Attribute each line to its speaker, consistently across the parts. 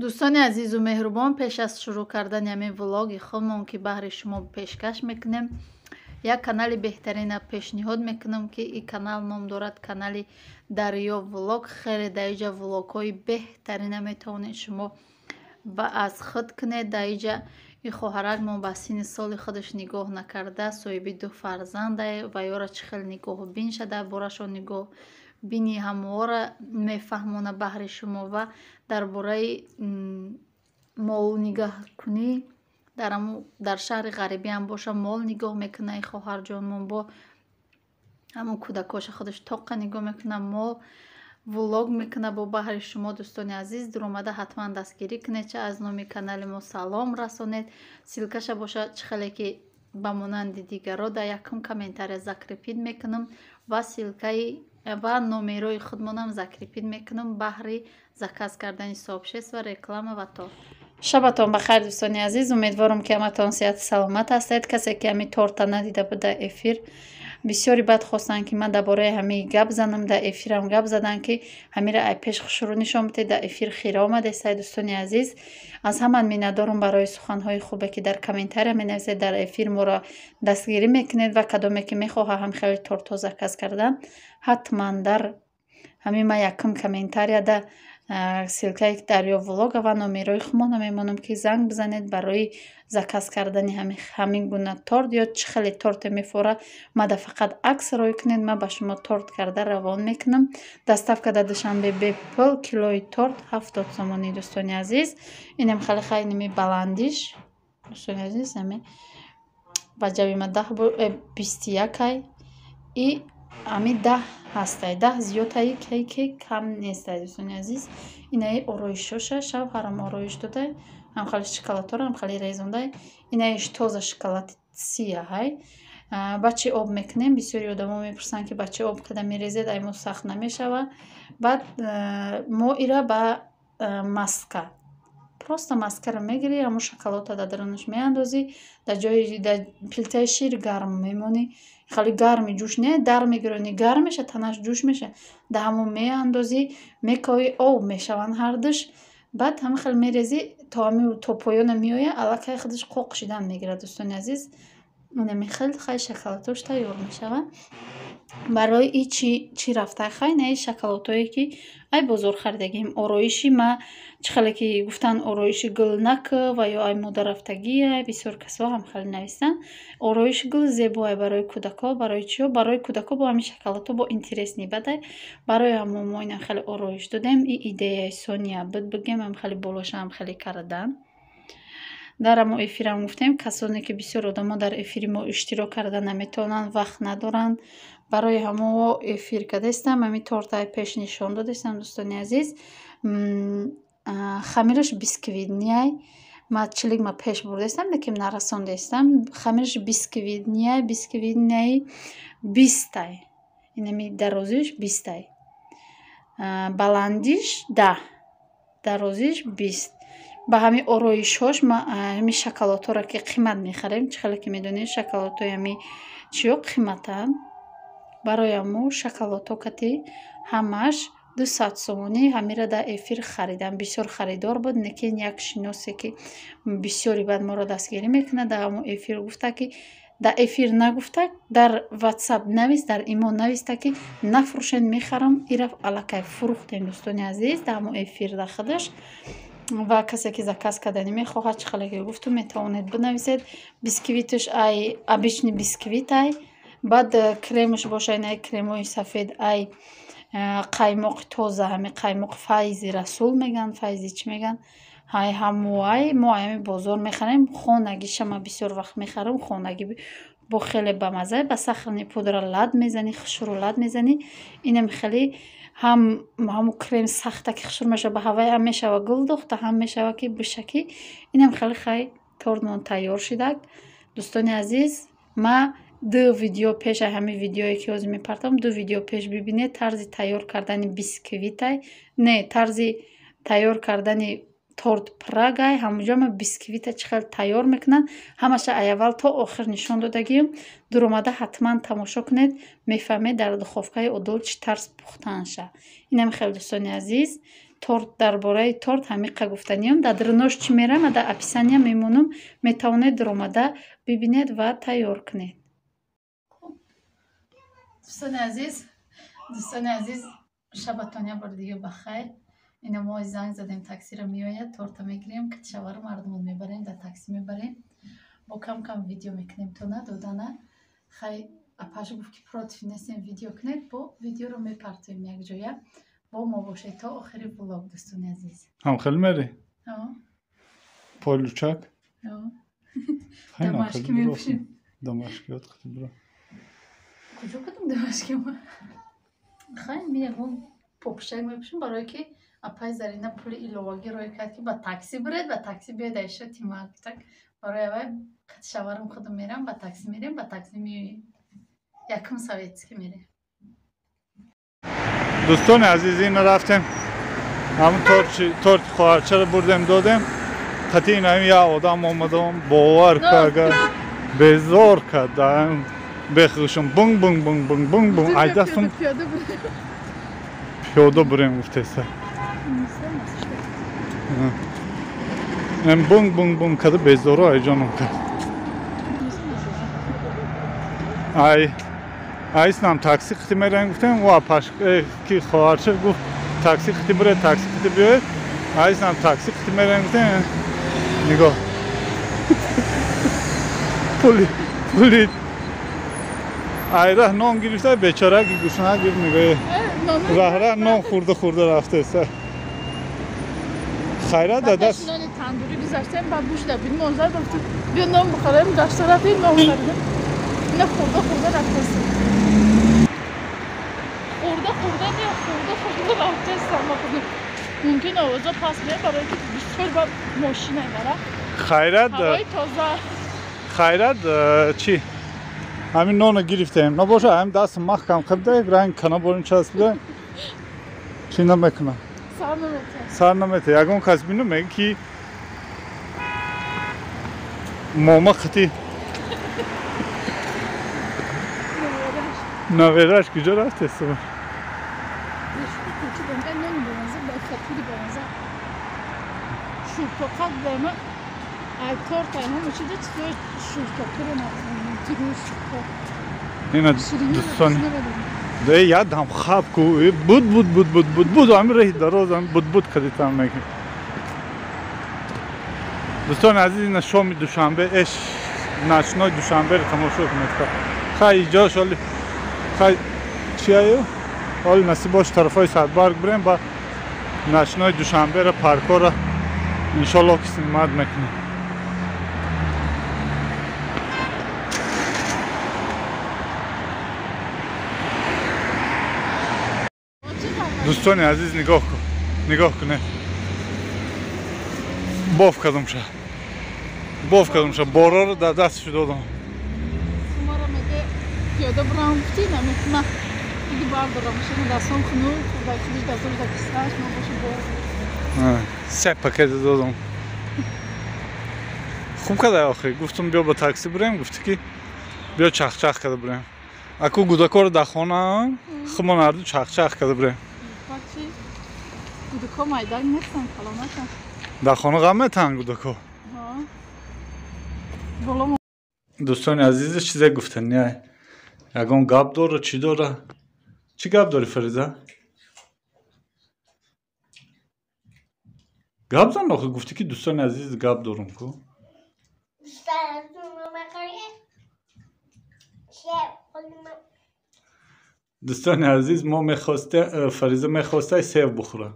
Speaker 1: Дӯстони азизу меҳрубон, пеш аз шурӯъ кардани ҳамин влоги худмон, ки баҳри шумо пешкаш мекунем, як канали беҳтарина пешниҳод мекунам, ки ин канал ном дорад канали Дарё Влог. Хеле дар иҷа влогҳои беҳтарина метавонед шумо ба аз худ кунед. Дар иҷа ин хоҳаракмон ба синни соли худаш нигоҳ накарда, соҳиби ду фарзанда ва ёра чӣ хел нигоҳбин шада, борашон нигоҳ бини ҳамоора мефаҳмона баҳри шумо ва дар бораи мол нигаҳкунӣ дар шаҳри ғарибиам боша, мол нигоҳ мекуна. И хоҳарҷонмон бо ҳамон кӯдакоша худаш тоқа нигоҳ мекуна, мол влог мекуна бо баҳри шумо. Дӯстони азиз, дуромада ҳатман дастгирӣ кунед, ча аз номи канали мо салом расонед. Ссылкаша боша, чӣ хеле ки ба монанди дигаро дар якум комментария закрепить мекунам ва ссылкаи ва номерои худмонам закрепить мекунам баҳри заказ кардани сообщество, реклама ва торт. Шабатон ба хайр, дӯстони азиз. Умедворам, ки ҳаматон сиҳату саломат ҳастед. Касе ки ҳамин торта надида буд дар эфир, бисёре баъд хостанд, ки ман дар бораи ҳамин гап занам. Дар эфирам гап заданд, ки ҳамира ай пеш хушрӯ нишон бидед. Дар эфир хира омадестай. Дӯстони азиз, аз ҳаман миннатдорам барои суханҳои хубе, ки дар комментария менависед, дар эфир моро дастгирӣ мекунед. Ва кадоме ки мехоҳад ҳам хеле тортҳо заказ кардан, ҳатман дар ҳамин ман якум комментарияда ссылкаи Дарё Влога ва номерои худмона мемонам, ки занг бизанед барои заказ кардани ҳамин гуна торт ё чӣ хеле торте мефора. Мада фақат акс рой кунед, ман ба шумо торт карда равон мекунам. Доставка дар Душанбе бепул, килои торт 70 сомонӣ. Дӯстони азиз, инам хеле хайними баландиш, дӯстони азиз, ҳами ба ҷави ма 10, 21-ай и ҳами 10 ҳастай, 10 зиёдтаи ки кам нестай. Дӯстони азиз, инаи ороишоша шавҳарам ороиш додай, ҳам хеле шоколадҳоро ҳам хеле резондай. Инаиш тоза шоколади сияҳай. Ба чӣ об мекунем? Бисёри одамо мепурсанд, ки ба чӣ об када мерезед, ай мо сахт намешава. Баъд мо ира ба маска, просто маскаро мегирӣ, ҳамун шоколадро дар дарунаш меандозӣ, дар ҷои дар плитаи шир гарм мемонӣ. Хеле гарми ҷӯш не, дар мегиронӣ, гарм меша, танаш ҷӯш меша, дар ҳамон меандозӣ, мекоӣ, об мешаванд ҳардуш. Баъд ҳама хел мерезӣ, то ҳами то поёна меояд, аллакай худаш қоқ шидан мегирад. Дӯстони азиз, инами хел хай шоколадҳош тайёр мешавад. Барои и чӣ чӣ рафта? Хай, наи шоколадҳое, ки ай бозор харидагием. Ороиши ма, чӣ хеле ки гуфтанд, ороиши гул наку ва ё ай мода рафтагиай, бисёр касо ҳам хеле нависанд. Ороиши гул зебоай барои кӯдакҳо. Барои чиё? Барои кӯдакҳо бо ҳамин шоколадҳо бо интересный бадай. Барои ҳамон мо инам хеле ороиш додем. И идеяи Сония буд, бигем, ҳам хеле болошаам хеле кардан. Дар ҳамо эфирам гуфтем, касоне ки бисёр одамо дар эфири мо иштирок карда наметавонанд, вақт надоранд, барои ҳамо эфир кардастам. Ҳамин тортаи пеш нишон додастам. Дӯстони азиз, хамираш бисквитныйай. Ма чилик ма пеш бурдастам, лекин нарасондаистам. Хамираш бисквитныйай, бисквитныйи 20-тай, инами дарозиш 20-тай, баландиш 10, дарозиш 20. Ба ҳамин ороишҳош ма ҳамин шоколадҳоро, ки қимат мехарем, чӣ хеле ки медонед, шоколадҳои ҳами чиё қиматанд. Барои ҳамо шоколадҳо кати ҳамаш 200 сомонӣ. Ҳамира дар эфир харидам, бисёр харидор буд, лекин як шиносе, ки бисёри баъд моро дастгирӣ мекунад, дар ҳамон эфир гуфта, ки дар эфир нагуфта, дар Ватсап навис, дар Имо нависта, ки нафурӯшед, мехарам. Ира аллакай фурӯхтем, дӯстони азиз, дар ҳамон эфир дар худаш. Ва касе ки заказ карданӣ мехоҳад, чӣ хеле ки гуфтум, метавонед бинависед. Бисквиташ ай обычный бисквит ай, баъд кремаш боша, ай кремои сафед, ай қаймоқи тоза, ҳами қаймоқи Файзи Расул мегӯянд, Файзи чӣ мегӯянд, ҳай ҳамоай. Мо ҳами бозор мехарем, хонагиша ма бисёр вақт мехарам. Хонагӣ бо хеле бамазза, ба сахарный пудра лад мезанӣ, хушрӯ лад мезанӣ. Инам хеле ҳам ҳамун крем сахта, ки хушрӯ мешава, ба ҳавай ҳам мешава гул духта, ҳам мешава ки бишакӣ. Инам хеле хай тортмон тайёр шидак. Дӯстони азиз, ма ду видео пеш, ҳамин видеое ки ҳозир мепартам, ду видео пеш бибинед, тарзи тайёр кардани бисквитай, не, тарзи тайёр кардани торт Прагай. Ҳамунҷо ма бисквита чӣ хел тайёр мекунанд, ҳамаша ай аввал то охир нишон додагием. Дуромада ҳатман тамошо кунед, мефаҳмед, дар духовкаи одол чӣ тарз пухтанша. Инам хел, дӯстони азиз, Торт дар бораи торт ҳамиқа гуфтаниям. Дар дурнош чӣ мерам, дар описания мемонам, метавонед дуромада бибинед ва тайёр кунед. Дӯстони азиз, шабатон як бор дига ба хайр. Ина мо занг задем, таксиро меояд, торта мегирем, шаваро мардумон мебарем, дар такси мебарем. Бо кам-кам видео мекунем, то надодана. Хай апаш гуфт ки против нестем видео кунед, бо видеоро мепартоем якҷоя. Бо мо бошед то охири влог, дӯстони азиз.
Speaker 2: Ҳам хеле мерӣ? Пойлучак?
Speaker 1: Дамашки мепӯшем.
Speaker 2: Дамашки ёд қати бира.
Speaker 1: Куҷо кардам дамашки ма? Хай ми ягон попушак мепӯшем, барое ки апай Зарина пули иловагӣ рӯй кард ки ба такси биред, ба такси биёед айша тимак. Так барои авай қати шаварам худам мерам, ба такси мерем, ба такси меоем. Якум советский мерем.
Speaker 2: Дӯстони азиз, ин рафтем ҳамун торти хоҳарчаро бурдем додем. Қати ин ҳамин як одам омадам, бовар ка агар безор кард, бехушум бунг бунг бунг бунг бунг бунг ай дастум пиёда бурем гуфтеса. Бунг бунг бунг карда безоро айҷоном кард. Ай айснам такси қити мерем гуфтем, ӯ апаш ки хоҳарча гуфт такси қити биред, такси қити биёед. Айснам такси қити мерем гуфтем, нигоҳ пули айраҳ нон гирифта, бечора ки гушна гирифт, нигоҳ раҳраҳ нон хӯрда хӯрда рафтеса. Хайрат дадаст
Speaker 3: нони тандурӣ гузаштем, баъд гӯшта бинем, онзар гуфтем биё нон бихӯрем, гашта рафтем нон харидем. Ина хӯрда хӯрда рафтестем. Хӯрда хӯрда не, хӯрда хӯрда рафтестам. Мумкин овоза пас меяд, барое ки бисёр ба мошина бара.
Speaker 2: Хайрат
Speaker 3: ҳавои тоза.
Speaker 2: Хайрат чӣ? Ҳамин ноно гирифтем. Набоша ҳамин даст маҳкам қабда, ранг кана борин часпида. Чӣ намекунам?
Speaker 3: Сар наметавад.
Speaker 2: Сар наметавад. Ягон кас бину меги ки мома қити навераш куҷо рафтест? Ина дӯстон ядам хаб ку буд буд буд буд буд буд ҳамин раҳи дароз буд буд кадитам мекун. Дӯстони азиз, ина шоми душанбе эш начной душанберо тамошо кунед. Хай иҷош оли хай чияю оли насиб бош тарафҳои Садбарг бирем, ба начной душанберо паркҳоро иншоллоҳ ки снимат мекунем. Дӯстони азиз, нигоҳ кун, нигоҳ кунед. Боф кардамша, боф кардамша, бороро дар дастшу додам.
Speaker 3: Пиёда бурам гуфтӣ, намекуна. Диги бардорам, шумо дастом хунук, дар худиш дастош дар кисааш, ма боша бор.
Speaker 2: Се пакет додам. Хуб кадай охи, гуфтам биё ба такси бирем, гуфтӣ ки биё чахчах карда бирем. Аку гудакоро дар хона, хумон ҳарду чахчах карда бирем.
Speaker 3: Гудако майдан нестанд, калонатан.
Speaker 2: Дар хона ғам метаҳанд гудако. Дӯстони азиз, чизе гуфтани ягон гап дора, чӣ дора? Чӣ гап дорӣ, Фариза? Гап зан охи, гуфтӣ ки дӯстони азиз гап дорум ку. Дӯстони азиз, мо мехосте, Фариза мехоста сев бихӯра.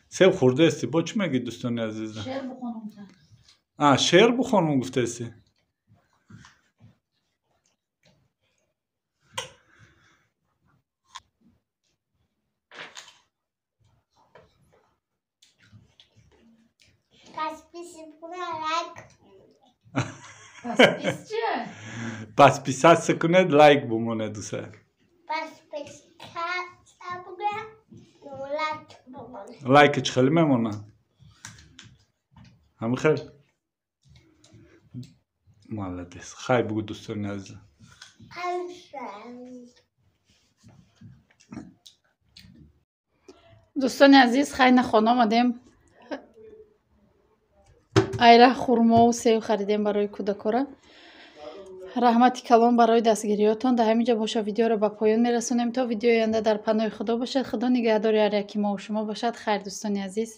Speaker 2: Сев хӯрдаести, бо чӣ мегӯӣ дӯстони азиз?
Speaker 1: Шеър бихонам.
Speaker 2: Шеър бихонам гуфтаести. Подписаться кунед, лайк бумонед дуса. Лайк чӣ хеле мемонад? Ҳамин хел? Молодец. Хай бугӯ дӯстони азиз.
Speaker 1: Дӯстони азиз, хайна хона омадем. Айра хурмову сев харидем барои кӯдакора. Раҳмати калон барои дастгириётон. Дар ҳамин ҷо боша, видеоро ба поён мерасонем. То видеои оянда дар паноҳи Худо бошад. Худо нигаҳдори ҳар яки мову шумо бошад. Хайр, дӯстони азиз.